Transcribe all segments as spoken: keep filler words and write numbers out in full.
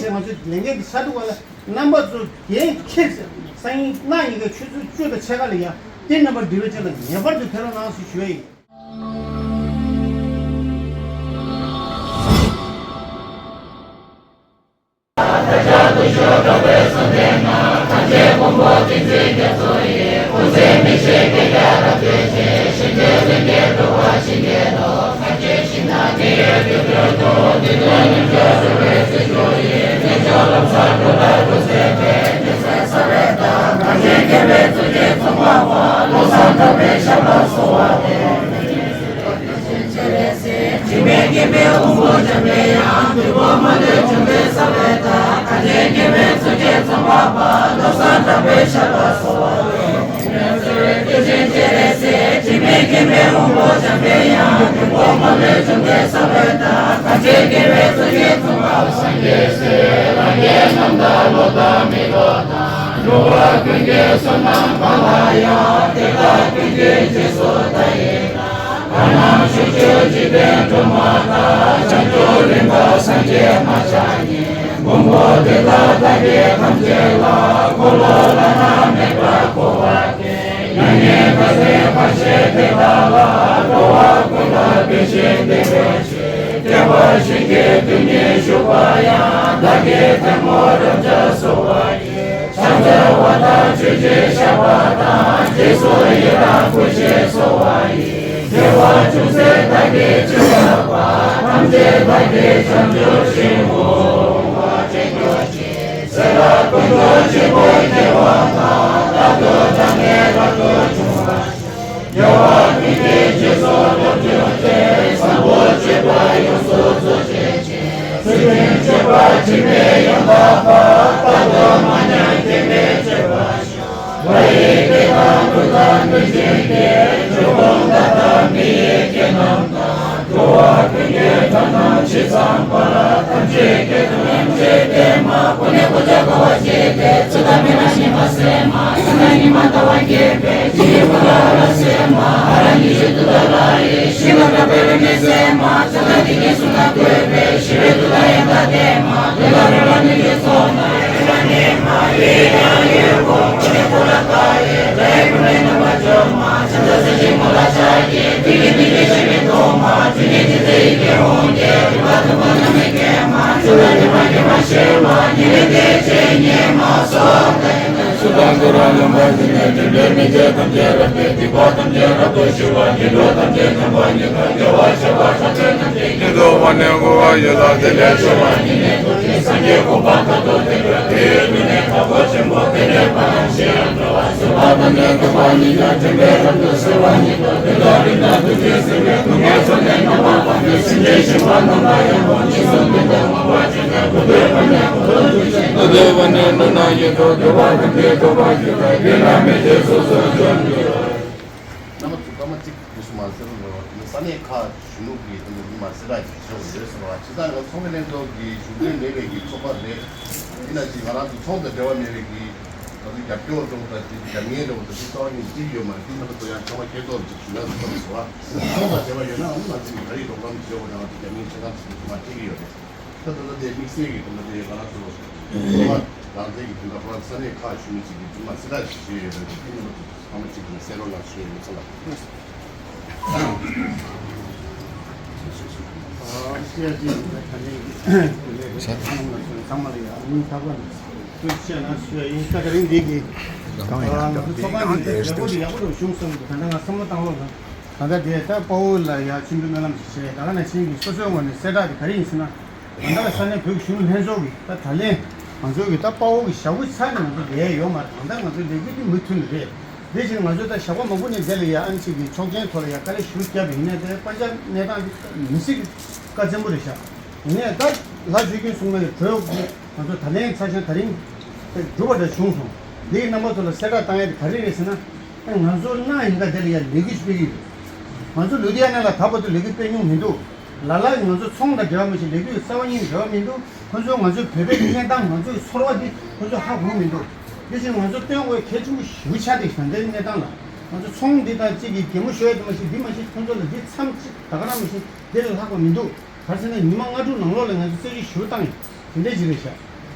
ང་ཚོའི་ལས་འགན་འདི་ཚར་འདུག་ག་ལ། རྣམ་པ་ཚོ་འགན་འཁྱེར་ཟེར། སང་ཉིན་གནངས་ཉིན་ག་ཆུ་ཚོད་བཅུ་དང་ཕྱེད་ཀ་ལ་ཡ་དེ་རྣམ་པ་འབྲེལ་བའི་ཆེད་ལ་ངེས་པར་དུ་ཕེབས་རོགས་གནང་ཞེས་ཞུ་ཡ་ཡིན། རྣམ་པ་ཚོ་སྐར་མ་གཅིག་དུས་སུ་མ་ཟེར་རོ། ས་གནས་ཁག་གཞོན་ནུ་གི་དེ་འདྲ་མ་སེ་ར་གི་ཆེ་བ་ཡོད་ཟེར་བ། ཇི་ལྟར་ང་ཚོགས་པའི་ལྷན་ཚོགས་ཀྱི་གཞུང་འབྲེལ་མེད་པའི་གི་ཚོགས་པ་རེད། ཡིན་ན་ཅིག་ང་རང་ཚོ་ཚོང་དང་འབྲེལ་བ་མེད་པའི་གི་ང་ཚོ་རྒྱབ་སྐྱོར་འགྲོ་དང་དེ་རྒྱབ་གཉེར་འགྲོ་དང་དེ་རྩ་བ་ཉིད་ཅིག་ཡོད་མ་རེད། དེ་ཚོ་ཡང་ཚང་མ་ཁྱེད་ཚོར་ཅིག་ཞུ་ན་ཚོགས་པ་ཟེར་བ། ཚོང་དང་འབྲེལ་བ་ཡོད་ནའང་ང་ཚོ་ག་རེ་འགྲོ་གམ་ཞེས་པ་ནང་ང་ཚོ་རྒྱབ་གཉེར་བྱེད་སྟངས་ཅིག་ཚང་མ་ཁྱེད་ཀྱི་ཡོད་རེད། ད་ད་ལྟ་དེ་དམིགས་བསལ་གྱི་ད་ལྟ་དེ་ང་རང་ཚོ་ཚོང་པ་རང་བཙན་གྱི་དོན་དག་ཁོ་རང་ས་གནས་ཁག་གཞོན་ནུ་ཅིག་གི་ཚང་མ་སེ་ར་ཞིག་ཡོད་རེད། དེ་ཚང་མ་ཅིག་གི་སེ་ར་ལ་ཞུ་ཡོད་ཚང་མ། ད་ལྟ་ས་གནས་བོད་ཀྱི་གཞུང་ལྷན་ཚོགས་ཀྱི་ད་ལྟ་ང་ཚོ་གི་ད་ལན་ང་ཚོ་གི་ཞྭ་དབུ་ཚར་ནས་ང་ཚོ་ལས་ཡོད་མ་རེད། ད་ལྟ་ང་ཚོ་ལས་ཀའི་མུ་མཐུད་ནས་རེད། དེ་བཞིན་ང་ཚོ་ད་ཞག་པ་མང་པོ་ནས་དེ་ལ་ཡ་ཨ་ནི་ཅིག་གི་ཆོག་མཆན་ཐོག་ལ་ཡ་དཀའ་ལས་ཞུ་བརྒྱབ་པ་ཡིན་ནའི་དེ་པ་ཇ་གནས་སྟངས་འདི་མི་སྲིད་ཀྱི་དཀའ་ཚན་པོ་རེད་ཤག་ཡིན་ནའི་ད་ལྷ་ཆོས་སྐྱོན་གསུང་མཁན་གྱི་གྲོས་ང་ཚོ་ད་ལན་ཚར་ཤག་ད་རིང་འགྲུབ་པ་འདྲ་བྱུང་སོང་། འདིའི་རྣམ་པ་ཚོ་ལ་གསལ་བསྒྲགས་བཏང་ཡ་དེ་ག་རེ་རེད་ཟེར་ན། ང་ཚོ་གནངས་ཉིན་ཀ་དེ་ལ་ཡ་ལས་འགུལ་ཞིག་སྤེལ་གྱི་ཡོད། ང་ཚོ་ལུ་དྷི་ཡ་ན་ལ་ད་བར་དུ་ལས་འགུལ་སྤེལ་མྱོང་མི་འདུག་ལ་ལ་ང་ཚོ་ཚོང་དང་འབྲེལ་བ་མེད་ཞིང་ལས་འགུལ་རྩ་བ་ཉིད་འབྲེལ་བ་མི་འདུག་ཁོ་ཚོས་ང་ཚོའི་བོད་པའི་གནས་སྟངས་ང་ཚོའི་ཚོར་བ་འདི་ཁོ་ཚོས་ཧ་གོ་མི་འདུག་དེ་བཞིན་ང་ཚོ་སྟོན་དགོས་གལ་ཆེན་པོ་ཞེ་པོ་ཆགས་བསྡད་ཤག་འདིའི་གནས་སྟངས་ལ། ང་ཚོ་ཚོང་འདི་དང་གཅིག་གི་གད་མོ་ཤོར་ཡ་དེ་མ་གཏོགས་འདི་མ་གཏོགས་ཁོ་ཚོ་ལ་འདི་མཚམས་གཅིག་ད་ག་རང་མ་གཏོགས་འདི་ལས་ལྷག་པ་མི་འདུག་ག་རེ་ཟེར་ན་ཉི་མ་ལྔ་དྲུག་ནང་ལོགས་ལ་ང་ཚོ་རྩོད་གཞི་ཞུ་བཏང་ཡོད། དེ་འདྲའི་ཅིག་རེད་ཤག་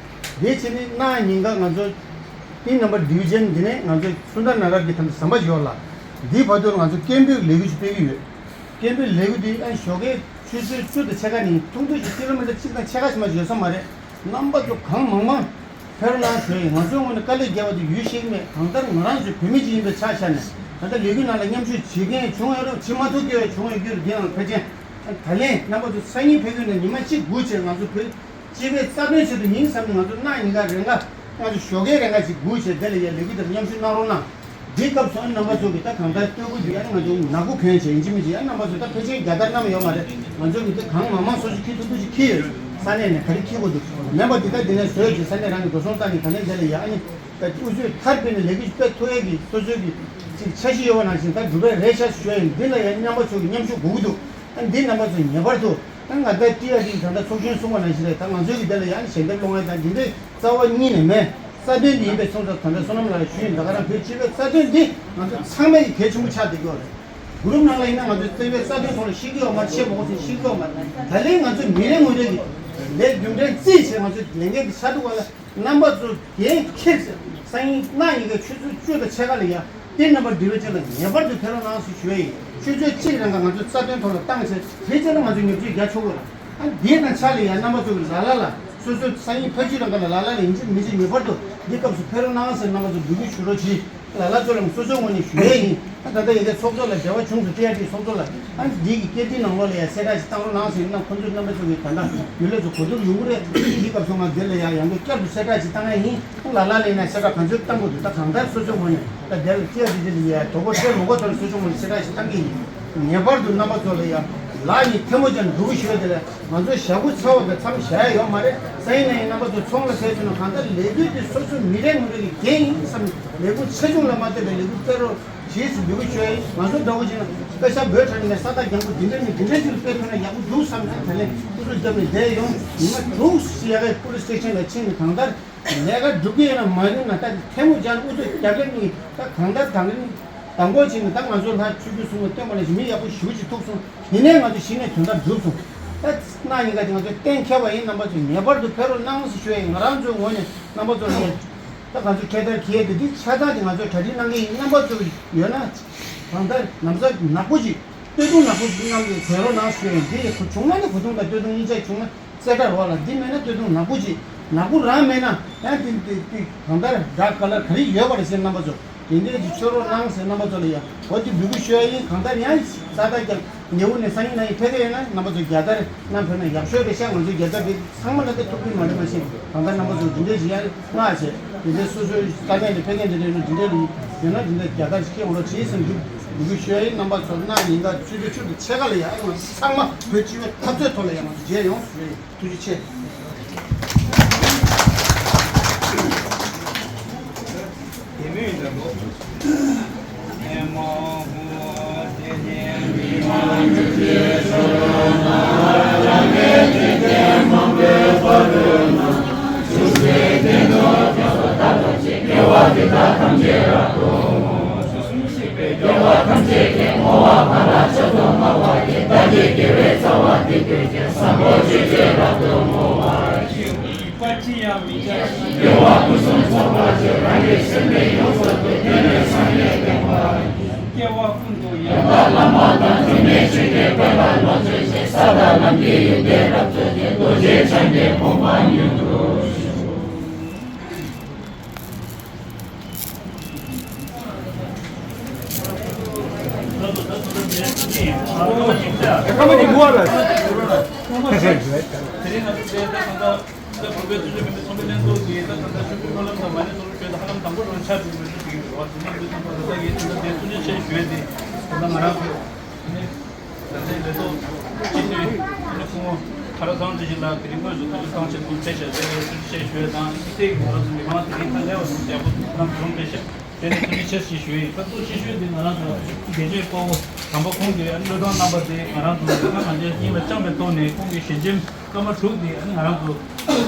དེ་བྱས་ནས་གནངས་ཉིན་ཀ་ང་ཚོ་ཏིན་ནམ་པར་ཌི་བི་ཛན་འདི་ནས་ང་ཚོ་སུན་དར་ན་གར་གྱི་ཐམ་ཟམ་པ་ཞིག་ཡོད་ལ། འདིའི་བར་དུ་ང་ཚོ་སྐད་འབོད་ལས་འགུལ་ཞིག་སྤེལ་གྱི་ཡོད། སྐད་འབོད་ལས་འགུལ་འདི་ཨ་ཞོགས་ཀའི་ཆུ་ཚོད་བཅུ་དང་ཕྱེད་ཀ་ནས་ཐུང་ཐུང་ཞིག་ཀི་ལོ་མི་ཊར་གཅིག་དང་ཕྱེད་ཀ་ཞིག་མ་ཡོད་ས་མ་རེད། རྣམ་པ་ཚོ་གང་མང་མང་ཕེབས་རོགས་གནང་ཞུ་ཡིན། ང་ཚོའི་ངོས་ནས་དཀའ་ལས་བརྒྱབ་པ་དེ་ཡུལ་ཤེས་ཀྱི་མེད། གང་ལྟར་ང་རང་ཚོའི་བོད་མི་ཅིག་ཡིན་པའི་ཆ་བཞག་ནས་ད་ལྟ་ལས་འགུལ་ནང་ལ་མཉམ་ཞུགས་བྱེད་མཁན་བྱུང་ཡོད་རེད། བྱེད་མ་ཐུབ་ཀྱི་ཡོད་བྱུང་ཡོད་རྒྱུ་རེད། འདི་ནང་ལ་ཕལ་ཆེར་ད་ལན་རྣམ་པ་ཚོ་སང་ཉིན་ཕེབས་རྒྱུ་ནས་ཉི་མ་གཅིག་སྒུག་བྱས་ང་ཚོ་བོད་སྤྱི་པའི་རྩ་དོན་ཆེད་དུ་ཡིན་བསམ་ནས་ང་ཚོ་གནངས་ཉིན་ཀ་རེ་འགའ་ང་ཚོ་ཞོགས་ཀའི་རེ་འགའ་ཅིག་སྒུག་བྱས་དེ་ལ་ཡ་ལས་འགུལ་དེར་མཉམ་ཞུགས་གནང་རོགས་གནང་། འདི་སྐབས་སུ་རྣམ་པ་ཚོ་གིས་ད་གང་ལྟར་སྟོད་གོ་རྒྱུ་ཡ་ང་ཚོ་ནག་པོ་གྱོན་བྱས་ཡིན་གཅིག་མིན་གཅིག་ཡ་རྣམ་པ་ཚོ་ད་ཕལ་ཆེར་རྒྱལ་དར་བསྣམས་ཡོད་མ་རེད། ང་ཚོ་གིས་ད་གང་མང་མང་སོ་སོ་ཁྱི་ཐུག་ཐུག་ཅིག་ཁྱི་ཡོད། ས་གནས་ནས་ག་རེ་ཁྱི་དགོས་འདུག་མེད་པ་འདི་ད་འདི་ནས་བཟོས་ཀྱི་ས་གནས་རང་གི་འགྲོ་སོང་བཏང་ནས་ག་ནས་རྒྱལ་ལ་ཡ་ཨ་ནི་ད་འུ་ཚོས་མཐར་འབད་ནས་ལས་འགུལ་སྤེལ་ཐུབ་ཡ་གི་སོ་སོའི་གི་ཅིག་འཆར་གཞི་ཡོད་པ་ནང་བཞིན་ད་འགྲུབ་པའི་རེ་ཆ་ཞུ་ཡ་ཡིན། འདི་ལ་ཡ་རྣམ་པ་ཚོ་གི་མཉམ་ཞུགས་དགོས་ཀྱི་འདུག་ཨ་འདི་རྣམ་པ་ཚོ་ངེས་པར་དུ་ད་ང་ད་ཏི་ཨ་ཏི་ད་ལྟ་ཚོགས་གཞོན་གསུངས་པ་ནང་བཞིན་རེད། ད་ང་ཚོའི་གི་དེ་ལ་ཡང་ཞལ་འདེབས་སློང་ཡ་དང་འདི་འདྲའི་རྩ་བ་ཉིད་ནས་མེད། རྩ་དོན་འདི་ཡིན་པའི་སོང་ཙང་ད་ལྟ་བསོད་ནམས་ལགས་ཞུས་ཡིན། ད་ག་རང་བོད་སྤྱི་པའི་རྩ་དོན་འདི་ང་ཚོ་ཚང་མའི་གི་གལ་ཆེན་པོ་ཆགས་བསྡད་ཀྱི་ཡོད་རེད། གུ་རུབ་ནང་ལ་ཡིན་ན་ང་ཚོ་སྤྱི་པའི་རྩ་དོན་ཐོག་ལ་ཤེས་ཀྱི་ཡོད་མ་རེད། བཤད་མ་དགོས་ཚུལ་ཤེས་ཀྱི་ཡོད་མ་རེད། ད་ལན་ང་ཚོ་མི་རེ་ངོ་རེ་གི་ལས་རྒྱུ་འབྲས་རྩིས་བྱས་ང་ཚོ་ལས་འགན་འདི་ཆགས་འདུག་ག་ལ། རྣམ་པ་ཚོ་འགན་འཁྱེར་ཟེར། སང་ཉིན་གནངས་ཉིན་ཀའི་ཆུ་ཚོད་བཅུ་དང་ཕྱེད་ཀ་ལ་ཡ་ཏིན་ནམ་པར་ཌི་བི་ཛན་ལ་ངེས་པར་དུ་ཕེབས་རོགས་གནང་ཞེས་ཞུ་ཡ་ཡིན། ཆུ་ཚོད་གཅིག་རང་ག་ང་ཚོའི་རྩ་དོན་ཐོག་ལ་བཏང་བྱས་དེ་རྗེས་ལ་ང་ཚོས་ཉོ་ཆ་རྒྱག་ཆོག་གི་རེད། ཨ་འདི་དང་ཕྱག་ལ་ཡ་རྣམ་པ་ཚོ་གི་ལ་ལ་ལ་སོ་སོའི་སང་ཉིན་ཕ་ཆུ་རང་ག་ལ་ལ་ལ་ཡིན་གཅིག་མིན་གཅིག་ངེས་པར་དུ་འདི་སྐབས་སུ་ཕེབས་རོགས་གནང་ཟེར་རྣམ་པ་ཚོ་འབོད་སྐུལ་ཞུ་རོགས་གྱིས། ལ་ལ་ཚོ་ལ་སོ་སོའི་ངོས་ནས་ཞུ་ཡས་ཡིན། ཨ་ད་ལྟ་ཡ་གི་ཚོགས་གཙོ་ལ་འབྲེལ་བ་བྱུང་སོང་། ཏི་ཨར་ཊི་ཚོགས་གཙོ་ལ་ཨ་འདི་གི་སྐད་འཕྲིན་ནང་ལོགས་ལ་ཡ་གསལ་བསྒྲགས་ཤིག་བཏང་རོགས་གནང་ཟེར་ན་ཁོང་ཚོ་རྣམ་པ་ཚོ་གི་ད་ལྟ་ཡུལ་ལས་ཚོ་གོ་བསྡུར་ཡོང་གི་རེད། འདི་སྐབས་སུ་ང་འདི་ལ་ཡ་ཡང་བསྐྱར་དུ་གསལ་བསྒྲགས་ཤིག་བཏང་ཡ་ཡིན། ལ་ལ་ལས་ན་གསལ་བསྒྲགས་གང་ཚོད་བཏང་དགོས་འདུག་ད་གང་ལྟར་སོ་སོའི་ངོས་ནས་ད་དེ་ལ་ཏི་ཨར་ཊི་དེ་ལ་ཡ་དོ་ཁུར་སྤྲད་མི་དགོས་དོན་སོ་སོའི་ངོས་ནས་གསལ་བསྒྲགས་ཤིག་བཏང་གི་ཡིན། ངེས་པར་དུ་རྣམ་པ་ཚོ་ལ་ཡ་ལག་གཉིས་ཐལ་མོ་སྦྱར་འགྲོ་གི་ཞུ་ཡ་དེ་ལ་ང་ཚོ་ཞག་དགུ་ཚར་བ་གི་མཚམས་བཞག་ཡ་ཡོད་མ་རེད། སང་ཉིན་ན་ཡིན་རྣམ་པ་ཚོ་ཚོང་ལ་ཕེབས་ཚུལ་ན་གང་ལྟར་ལས་འགུལ་དེ་སོ་སོ་མི་རེ་ངོ་རེ་གི་འགན་ཡིན་བསམ་ནས་ལས་འགུལ་ཆེ་ཆུང་ལ་མ་ལྟོས་པའི་ལས་འགུལ་སྤེལ་རོགས་ཞེས་སུ་འབོད་སྐུལ་ཞུ་ཡ་ཡིན། ང་ཚོ་འདྲ་བོ་ཅིག་ན་སྐད་ཆ་འབོད་ཁྲ་ནས་ས་ཐག་རྒྱང་པོ་འདི་འདྲ་ནས་འདི་འདྲ་ཅིག་ལ་སྤེལ་ཐུབ་ན་ཡག་པོ་འདུག་བསམ་ནས་ད་ལན་སྐུ་གཟུགས་བརྒྱབ་ནས་བསྡད་ཡོང་། ཉི་མ་དྲུག་ཞིག་ཡ་གའི་པོ་ལིས་སི་ཊེ་ཤན་ལ་ཕྱིན་ནས་གང་ལྟར་ལས་ཀ་སྒྲུབ་ཀྱི་ཡོད་ན་མ་ཡོང་ན་ད་ཐལ་མོ་སྦྱར་ཨུ་ཚུགས་རྒྱག་གི་མི་ད་གང་ལྟར་དང་ལེན་དང་པོ་བྱས་ནས་ད་ང་ཚོ་ལྷ་ཆོས་བརྒྱུད་སྲུང་མ་སྟོན་པ་ནས་མི་ཡག་པོ་ཞེ་པོ་ཅིག་ཐུག་སོང་། དེ་ནས་ང་ཚོ་གཞི་ནས་དོན་དག་འགྲུབ་སོང་། ད་གནངས་ཉིན་ཀ་དེ་ང་ཚོ་གཏན་འཁེལ་བ་ཡིན། རྣམ་པ་ཚོས་ངེས་པར་དུ་ཕེབས་རོགས་གནང་ཞེས་ཞུ་ཡ་ཡིན། ང་རང་ཚོའི་ངོས་ནས་རྣམ་པ་ཚོ་ལ་ད་ང་ཚོ་ཁྱད་མཚར་གྱི་ཡ་དེ་འདི་ཆ་ཚང་དེ་ང་ཚོས་གྲ་སྒྲིག་གནང་གི་ཡིན། རྣམ་པ་ཚོ་ཡོད་ན་གང་ལྟར་ན་བཟའ་ནག་པོ་ཅིག་སྟོད་ཐུང་ནག་པོ་ཅིག་གནང་གི་གྱོན་རོགས་གནང་ཞུ་ཡ་ཡིན། འདི་ཡི་གོ་བྱུང་ན་ནི་གོས་ཐུང་དང་སྟོད་ཐུང་གཉིས་ཆ་བྱུང་ན། གསལ་བསྒྲགས་རོགས་ལ་འདི་མེད་ན་སྟོད་ཐུང་ནག་པོ་ཅིག་ནག་པོ་རང་མེད་ན་ཡང་དེ་དེ་དེ་གང་ལྟར་ཌར་ཀ་ལར་ག་རེ་ཡོད་པ་རེད་ཟེར། རྣམ་པ་ཚོ་དེ་འདྲའི་ཅིག་མཆོད་རོགས་གནང་ཟེར། རྣམ་པ་ཚོ་ལ་ཡང་འོ་དེ་འབོད་སྐུལ་ཞུ་ཡ་ཡིན། གང་ལྟར་ཡང་ས་ཐག་ཀྱང་ཉེ་བོ་ནས་སང་ཉིན་ན་ཡིན་ཕེབས་ཀྱི་ཡོད་ན་རྣམ་པ་ཚོ་རྒྱལ་དར་བསྣམས་ཕེབས་ན་ཡག་ཤོས་རེད་ཤག་ང་ཚོའི་རྒྱལ་དར་དེ་ཚང་མ་ལ་དེ་ཐུག་གི་མ་རེད། མ་གཞི་གང་ལྟར་རྣམ་པ་ཚོ་འདི་འདྲའི་ཅིག་ཡང་མངགས་བྱས་དེ་འདྲའི་སོ་སོའི་ས་གནས་ནས་ཕེབས་མཁན་དེ་འདྲ་ཡོད་ན་འདི་འདྲའི་ཡོད་ན་འདི་འདྲ་རྒྱལ་དར་ཅིག་འཁྱེར་འོང་རོགས་བྱེད་ཟེར་འབོད་སྐུལ་ཞུ་ཡ་ཡིན། རྣམ་པ་ཚོ་གནངས་ཉིན་ཀ་ཆུ་ཚོད་བཅུ་དང་ཕྱེད་ཀ་ལ་ཡང་ང་ཚོ་ཚང་མ་བོད་སྤྱི་པའི་འཐབ་རྩོད་ཐོག་ལ་ཡང་ང་ཚོ་མཇལ་ཡོང་ཞུ་ཡ་ཡིན། ཐུགས་རྗེ་ཆེ། ད་བོད་པའི་སྤྱི་འཐུས་མི་ཚོགས་པའི་ལྷན་ཚོགས་ཀྱིས་ད་ད་ལྟ་ཆོས་བརྒྱུད་སྨོན་ལམ་དང་མ་ཎི་ཚོགས་ཞུ་ཡ་ད་ཧ་ལམ་དང་པོ་རང་ཆགས་འགྲོ་གི་རེད་ཟེར་གྱི་ཡོད་རེད་བ། དེ་ནས་འདི་ཚང་མ་ད་ལྟ་ཡིན་ད་ལྟ་དེ་ཐུགས་རྗེ་ཆེ་ཞུ་ཡ་དེ་ད་ལྟ་ང་རང་ཚོ་དེ་ནས་ད་ལྟའི་ལས་ཐོག་སྤྱི་འཐུས་ཨ་ནི་སྐུ་ངོ་ཁ་ར་ཚང་ཚེ་རིང་ལགས་དེ་རིང་དངོས་སུ་ཐུགས་རྗེ་བསམ་ཤེས་ཐུགས་ཆེ་ཞེས་ཟེར་བའི་ཐུགས་རྗེ་ཆེ་ཞུ་ཡ་དང་ཨ་ནི་སྐྱེས་ཀྱི་ང་རང་ཚོ་མི་མང་དེ་རིང་ད་ལས་བ་ཞུ་ཡག་པོ་ནམ་བྱུང་ཆེ་ཞེས། དེ་ནས་ཐུགས་རྗེ་ཆེ་ཞེས་ཞུ་ཡི། ད་ཐུགས་རྗེ་ཆེ་ཞུ་ཡི་དེ་ང་རང་ཚོ་དགེ་ཆོས་དཔའ་བོ་དམ་པ་ཁོང་གིས་བློས་གཏོང་གནང་བ་དེ་ང་རང་ཚོ་ལ་ད་ང་ཚོའི་སྙིང་ལ་བཅངས་པའི་ཐོག་ནས་ཁོང་གི་ཞལ་ཆེམས་ སྐར་མ་དྲུག་དེ་ཨ་ནི་ང་རང་ཚོ་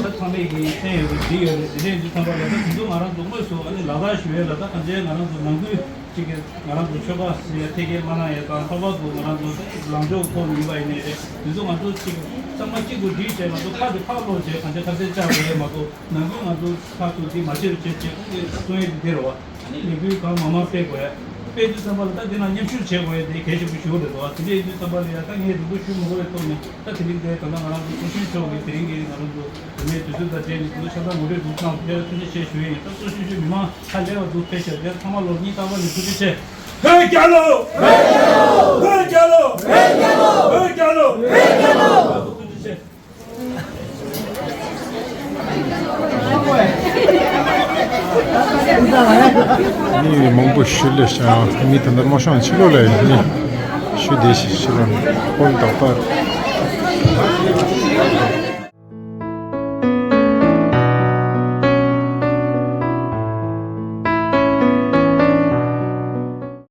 ད་ཚང་མས་ཀྱི་མཁྱེན་ཡོད་རེད། འདི་ཡོད་རེད། འདི་འདྲས་འདི་ཚང་མ་ལ་ད་དེ་ཚོ་ང་རང་ཚོ་དངོས་སུ་ཨ་ནི་ལག་བསྟར་ཞུ་ཡས་ལ་ད་གང་ཅི་ང་རང་ཚོ་ནང་ཁུལ་གཅིག་གི་ང་རང་ཚོ་ཆོལ་ཁ་ཟེར་ཡ་ཐད་ཀའི་མ་གནང་ཡས་དང་། ལྷག་པར་དུ་ང་རང་ཚོ་ལངས་ཕྱོགས་ཐོག་ནས་ཡིན་པ་ཡིན་ནའི་རེད། དེ་ཚོ་ང་ཚོ་གཅིག་ཚང་མ་གཅིག་ཏུ་སྒྲིལ་བྱས་ང་ཚོ་ཁ་དེ་ཁ་ལོག་བྱས་གང་ཅི་ཁ་གསལ་བཅར་དགོས་ཡས་མ་གཏོགས། ནང་ཁུལ་ང་ཚོ་ཁ་ཐུག་འདི་མ་བྱེད་བྱེད་བྱེད་ཁོང་གིས་གསུང་ཡས་དེ་དེ་རེད་བ། ཨ་ནི་ལས་འགུལ་གང་མང་མང་སྤེལ་དགོས་ཡ། སྤེལ་དུས་ཙམ་པ་ལ་ད་འདི་ནང་མཉམ་ཞུགས་བྱེད་དགོས་ཡ་དེ་གལ་ཆེན་པོ་ཞིག་རེད་དོ། དེ་འདྲ་ཡིན་དུས་ཙམ་པ་ལ་ཡ་ད་ངས་རིང་པོ་ཞུ་མི་དགོས་པའི་ཐོག་ནས། ད་དེ་རིང་དེ་ད་ལྟ་ང་རང་ཚོ་ཚོགས་གཞོན་མཆོག་གིས་དེ་རིང་གི་ང་རང་ཚོ་དེ་ནས་དུས་ཚོད་དང་འབྲེལ་ནས་དུས་ཆ་ཚང་ངོ་སྤྲོད་འདུག་གནང་བ་དེར་ཐུགས་རྗེ་ཆེ་ཞུ་ཡ་ཡིན། ད་ཚོགས་གཞོན་མཆོག་མི་མང་ཧ་ལས་པ་འདུག་ཕེབས་ཤག་དེར་ཚང་མ་ལོ་གཉིས་རྟག་པར་ནས་ཐུགས་རྗེ་ཆེ། བོད་རྒྱལ་ལོ། བོད་རྒྱལ་ལོ། བོད་རྒྱལ་ལོ། བོད་རྒྱལ་ལོ། བོད་རྒྱལ་ལོ། ཐུགས་རྗེ་ཆེ། མི་མང་པོ་ཞིག་སླེབས་ཤག་མི་ད་ལྟ་དམག་ཤོག་ཕྱི་ལོགས་ལ་ཡོད། མི་ཤུགས་ལྡན་ཞིག་ཕྱི་ལོགས་ནས་ཧོལ་དག་པར།